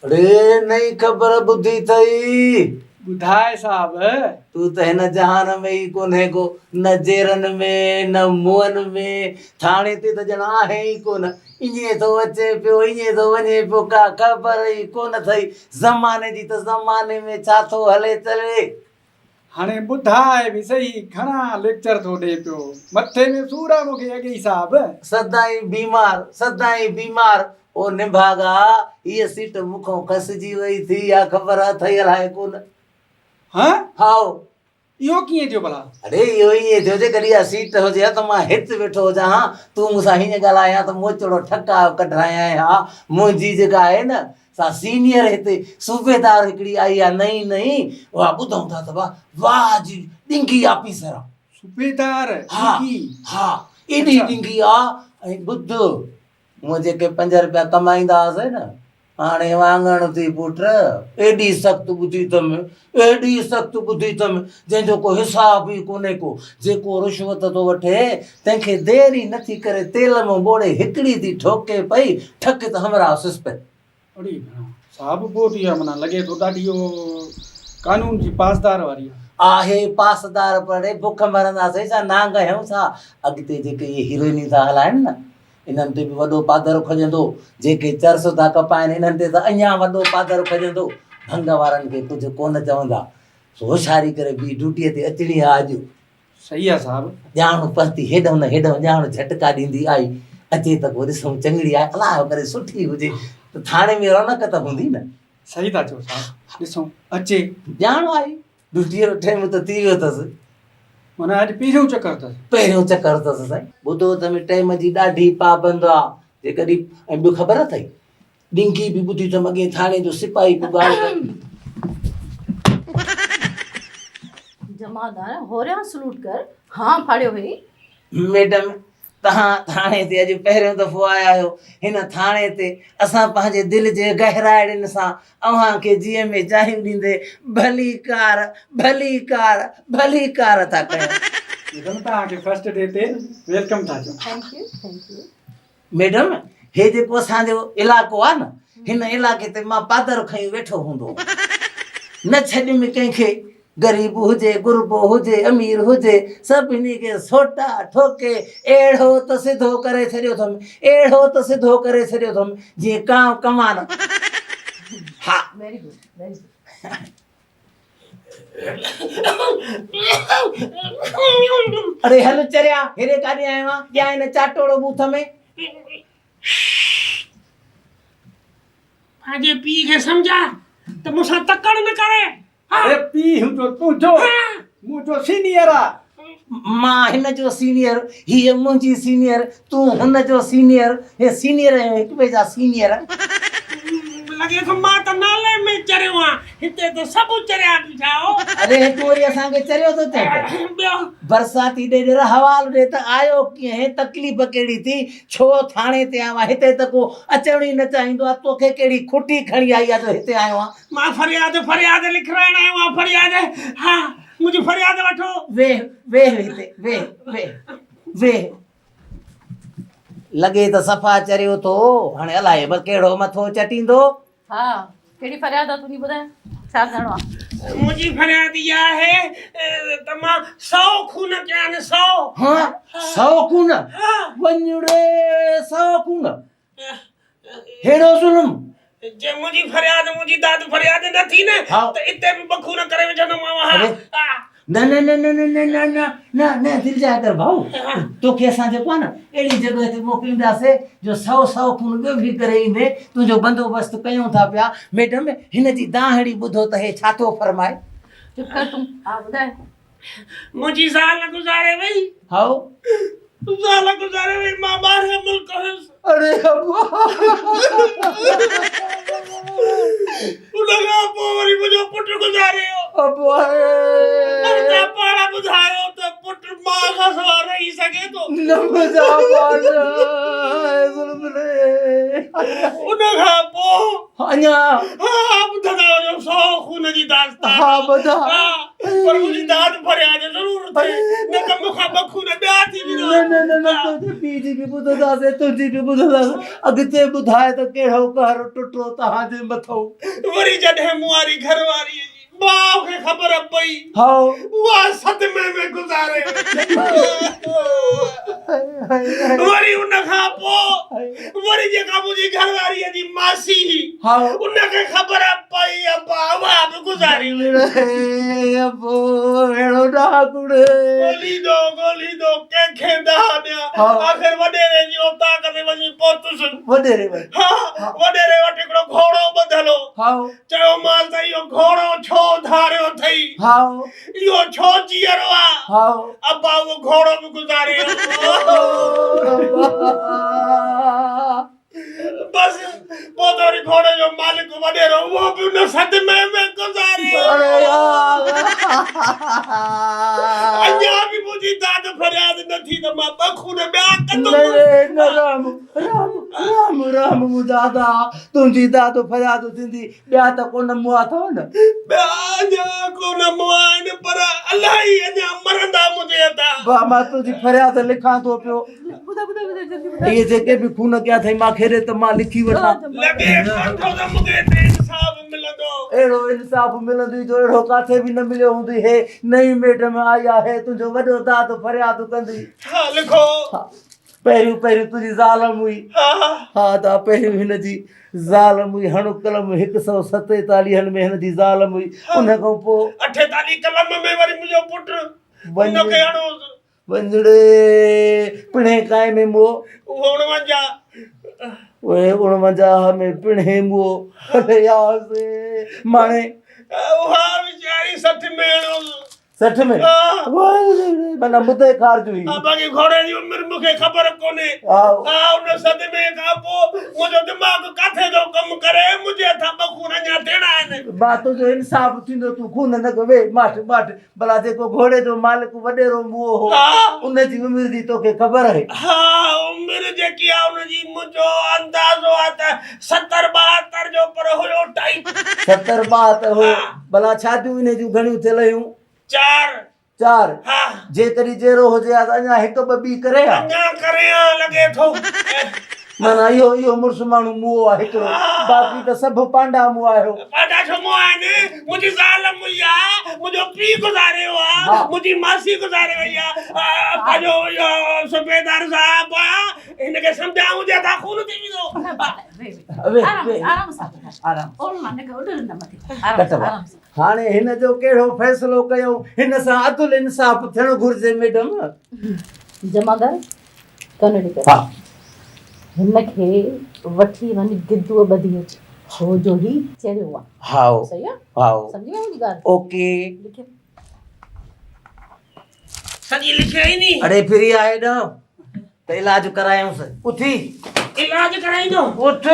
اڙي نئين خبر ٻڌي اٿئي؟ ٻڌاء صاحب. تون ته هن جهان ۾ ئي ڪونهين ڪو، نه جيرن ۾، نه منهن ۾، ٿاڻي تي ته ڄڻ آهين ئي ڪونه. ائين ٿو اچين پيو، ائين ٿو وڃين پيو، ڪا خبر ئي ڪونه اٿئي زماني جي ته زماني ۾ ڇا ٿو هلي چلي. هاڻي ٻڌاء به سهي گهڻا ليڪچر ٿو ڏي پيو. مٿي ۾ سور آ مونکي اڳي ئي صاحب. سدائين بيمار، سدائين بيمار. او نڀاڳا، هيء سيٽ مون کان کسجي وئي ٿي، اها خبر اٿئي الائي ڪونه. هه؟ هائو. اهو ڪيئن ٿيو ڀلا؟ اڙي اهو ائين ٿيو جيڪڏهن اها سيٽ هجي ها ته مان هت ويٺو هجان ها، تون مون سان هيئن ڳالهائين ها ته موچڙو ٺڪاء ڪڍرايانء ها. منهنجي جيڪا آهي نه، سا سينيئر هتي صوبيدار هڪڙي آئي آ نئين نئين، اها ٻڌون ٿا ته واهه جي ڏنگي آفيسر آ. صوبيدار ڏنگي؟ ها ايڏي ڏنگي آ ۽ ٻڌ مون جيڪي پنج رپيا ڪمائيندا هئاسين نه، هاڻي واڱڻ ٿي پٽ، ايڏي سخت ٻڌي اٿم، ايڏي سخت ٻڌي اٿم، جنهن جو ڪو حساب ئي ڪونهي ڪو. جيڪو رشوت ٿو وٺي، تنهن کي دير ئي نٿي ڪري، تيل ۾ ٻوڙي هڪڙي ٿي ٺوڪي پئي، ٺڪ ته همراهه سسپين. اڙي ڀيڻا صاحب پوء ته اها معنيٰ لڳي ٿو ڏاڍي اهو قانون جي پاسدار واري آهي. آهي پاسدار پر اڙي بک مرنداسين ڇا نانگ آهيون ڇا؟ اڳتي جيڪي اهي هيروئنيون ٿا هلائن نه انهن تي به وڏو پادر کڄندو، جيڪي چرس ٿا کپائن انهن تي ته اڃا وڏو پادر کڄندو، ڀنگ وارن کي ڪجهه ڪونه چوندا سو هوشياري ڪري بيهه ڊيوٽيء تي اچڻي آ اڄ. صحيح آ صاحب. ڄاڻ پهتي هيڏهون نه هيڏهون ڄاڻ جهٽڪا ڏيندي آئي. اچي ته ڪو ڏسون چڱڙي آهي الله ڪري سٺي هجي ته ٿاڻي ۾ رونق ته هوندي نه. صحيح ٿا چئو صاحب ڏسون اچي. ڄاڻ آئي ڊيوٽيء جو ٽيم ته ٿي ويو اٿس. معنيٰ اڄ پهريون چڪر اٿس. پهريون چڪر اٿس سائين. ٻڌو اٿم ٽيم جي ڏاڍي پابند آ جيڪڏهن ۽ ٻيو خبر اٿئي ڏنگي به ٻڌي اٿم اڳئين ٿاڻي جو سپاهي پيو ڳالهه ڪري. جمعدار هوريان سلوٽ ڪر، هان ڦاڙيو هئي. ميڊم توهان ٿاڻي تي اڄ پهريون دفعو آيا آهيو، هن ٿاڻي تي اسان پنهنجي دل جي گهرائڙين سان اوهان کي جيء ۾ جايون ڏيندي ڀليڪار ڀليڪار ڀليڪار ٿا ڪيون. ميڊم توهان کي فرسٽ ڊي تي welcome ٿا چئون. Thank you thank you. Madam, هي جيڪو اسان جو علائقو آ نه، هن علائقي تي مان پادر کنيون ويٺو هوندو هوم. نه ڇڏيم ڪنهن کي، غريب هجي، غربو هجي، امير هجي، سڀني کي سوٽا ٺوڪي اهڙو ته سڌو ڪري ڇڏيو اٿم، اهڙو ته سڌو ڪري ڇڏيو اٿم، جيئن ڪانء ڪمان. ها. Very good, very good. اڙي هل چريا، هيڏي ڪاڏي آيو آن؟ ڏيان هن چاٽوڙو ٻوٿ ۾. پنهنجي پيء کي سمجهاء ته مون سان تڪڙ نه ڪري. اڙي پيء هوندو تنهنجو، منهنجو سينيئر آ. مان هن جو سينيئر، هيء منهنجي سينيئر، تون هن جو سينيئر، هي سينيئر آهيون هڪ ٻئي جا سينيئر. لڳي ٿو مان ته نالي ۾ چريو آهيان، هتي ته سڀ چريا بيٺا آهو. اڙي تون وري اسان کي چريو ٿو چئين ته. ٻيو؟ برساتي ڏيڏر حوال ڏي ته آيو ڪيئن هين، تڪليف ڪهڙي ٿي، ڇو ٿاڻي تي آيو آهين، هتي ته ڪو اچڻ ئي نه چاهيندو آهي، توکي ڪهڙي کٽي کڻي آئي آهي جو هتي آيو آهين. مان فرياد فرياد لکرائڻ آيو آهيان فرياد، ها منهنجي فرياد وٺو. ويهه ويهه هتي ويهه ويهه ويهه. لڳي ته صفا چريو ٿو، هاڻي الائي به ڪهڙو مٿو چٽيندو. ها ڪهڙي فرياد آ تنهنجي ٻڌاء ڇا ڪرڻو آ. منهنجي فرياد اها آهي ته مان سئو خون ڪيا آهن سئو. ها سئو خون؟ وڃ ڙي سئو خون ههڙو ظلم. جي منهنجي فرياد منهنجي داد فرياد نه ٿي نه ته اتي به ٻه خون ڪري وجهندومانو ها. نه نه نه نه نه نه نه نه نه نه دل جاء ڪر ڀائو توکي اسان جيڪو آهي نه اهڙي جڳهه تي موڪلينداسي جو سئو سئو خون ٻيو به ڪري ايندين تنهنجو بندوبست ڪيون ٿا پيا ميڊم هن جي دانهڙي ٻڌو ته هي ڇا ٿو فرمائي. چپ ڪر تون ها ٻڌاء. منهنجي زال گذاري وئي. هائو. زال گذاري وئي مان ٻاهرين ملڪ هيس. اڙي ابا. ان کان پوء وري منهنجو پٽ گذاري ويو. ابا. هاڻي توهان پاڻ ٻڌايو ته پٽ ماء کان سواء رهي سگهي ٿو؟ نه منهنجا پاڻ ظلم ري. ان کان پوء اڃا. ها ٻڌندا وڃو سو خون جي داستان. ها ٻڌا. ها. پر منهنجي داد فرياد ضرور ٿئي، نه ته مون کان ٻه خون ٻيا ٿي ويندا. نه نه نه نه تنهنجي پيء جي به ٻڌنداسين، تنهنجي به ٻڌنداسين. اڳتي ٻڌاء ته ڪهڙو قهر ٽٽو توهان جي مٿئون. وري جڏهن مون واري گهر واريء جي ماء کي خبر پئي، اها صدمي ۾ گذاري وئي. وري ان کان پوء وري جيڪا منهنجي گهر واريء جي ماسي هئي، ان کي خبر پئي، ابا اها به گذاري وئي. ابو اهڙو ڏاها ڪوڙي. ڳوليندو ڳوليندو ڪنهن کي ڏاها ڏيان. آخر وڏيري جي اوطاق تي وڃي پهتس. وڏيري وٽ. ها، وڏيري وٽ هڪڙو گهوڙو ٻڌل هو. چيومانس ته اهو گهوڙو ڇو ڌاريو اٿئي؟ اهو ڇو جيئرو آ؟ ابا اهو گهوڙو به گذاري ويو. بس پوء ته وري گهوڙي جو مالڪ وڏيرو اهو به ان صدمي ۾ گذاري ويو. اڃا به منهنجي داد فرياد نه ٿي ته مان ٻه خون ٻيا ڪندم. نه رحم رحم رحم رحم منهنجا ادا تنهنجي داد فرياد ٿيندي ٻيا ته ڪونه مئا اٿو نه؟ ٻيا اڃا ڪونه مئا آهن پر الائي اڃا مرندا منهنجي هٿان. ڀاء مان تنهنجي فرياد لکان ٿو پيو. اهي جيڪي به خون ڪيا اٿئي مان کي ڏي ته مان لکي وٺان. لڳي ڪونه ٿو ته مون کي هتي انصاف ملندو. اهڙو انصاف ملندوئي جو اهڙو ڪاٿي به نه مليو هوندوئي. هي نئين ميڊم آئي آهي تنهنجو وڏو داد فرياد ڪندي. ها لکو. پهريون پهريون تنهنجي زال هئي. ها ادا پهريون هن جي زال هئي هڻ قلم هڪ سئو ستيتاليهن ۾ هن جي زال هئي ان کان پوء. اٺيتاليهه قلم ۾ وري منهنجو پٽ ان کي هڻوس. وڃڙي پڻهين ڪائين ۾ مئو. اهو 49. اهي 49 ۾ پڻهين مئو. اري يار سي ماڻي. اها ويچاري 60 ۾ هڻوس. 60 ۾؟ معنيٰ مدي خارج هئي. ها باقي گهوڙي جي عمر مون کي خبر ڪونهي. ها ان صدمي کان پوء منهنجو دماغ ڪاٿي ٿو ڪم ڪري. منهنجي هٿان ٻه خون اڃا ٿيڻا آهن. با تنهنجو انصاف ٿيندو تون خون نه ڪر. ويهه ماٺ ماٺ ڀلا جيڪو گهوڙي جو مالڪ وڏيرو مئو هو ان جي عمر جي توکي خبر آهي؟ ها عمر جيڪي آهي ان جي منهنجو اندازو آهي ته 70 72 جو پر هيو ٽائيپ. 70 72 هيو. ڀلا شاديون انهي جون گهڻيون ٿيل هيون؟ چار. چار. ها. جيڪڏهن جيئرو هجي ها ته اڃا هڪ ٻه ٻي ڪري ها. اڃا ڪري ها لڳي ٿو. معنيٰ اهو اهو مڙس ماڻهو مئو آ هڪڙو باقي ته سڀ پانڊا مئا آهيو. پانڊا ڇو مئا آهن؟ منهنجي زال مئي آ، منهنجو پيء گذاري ويو آ، منهنجي ماسي گذاري وئي آ، پنهنجو اهو صوبيدار صاحب آ، هن کي سمجهاء منهنجي هٿان خون ٿي ويندو. هاڻي هن جو ڪهڙو فيصلو ڪيو؟ هن سان عدل انصاف ٿيڻ گهرجي ميڊم. جمعدار ڪنڙي ڪري هن کي وٺي وڃ گدوء ٻڌي اچ ڇو جو هي چريو آ. هائو صحيح آ؟ هائو. سمجهي ويا منهنجي ڳالهه؟ اوڪي. لکي. سڄي لکي آئي ني. اڙي ڦري آ هيڏانهن ته علاج ڪرايونس. اٿي. علاج ڪرائيندو. اٿ.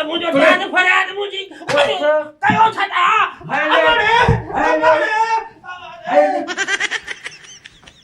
منهنجو داد فرياد منهنجي. ڪيو ڇڏا. هلي. هلي.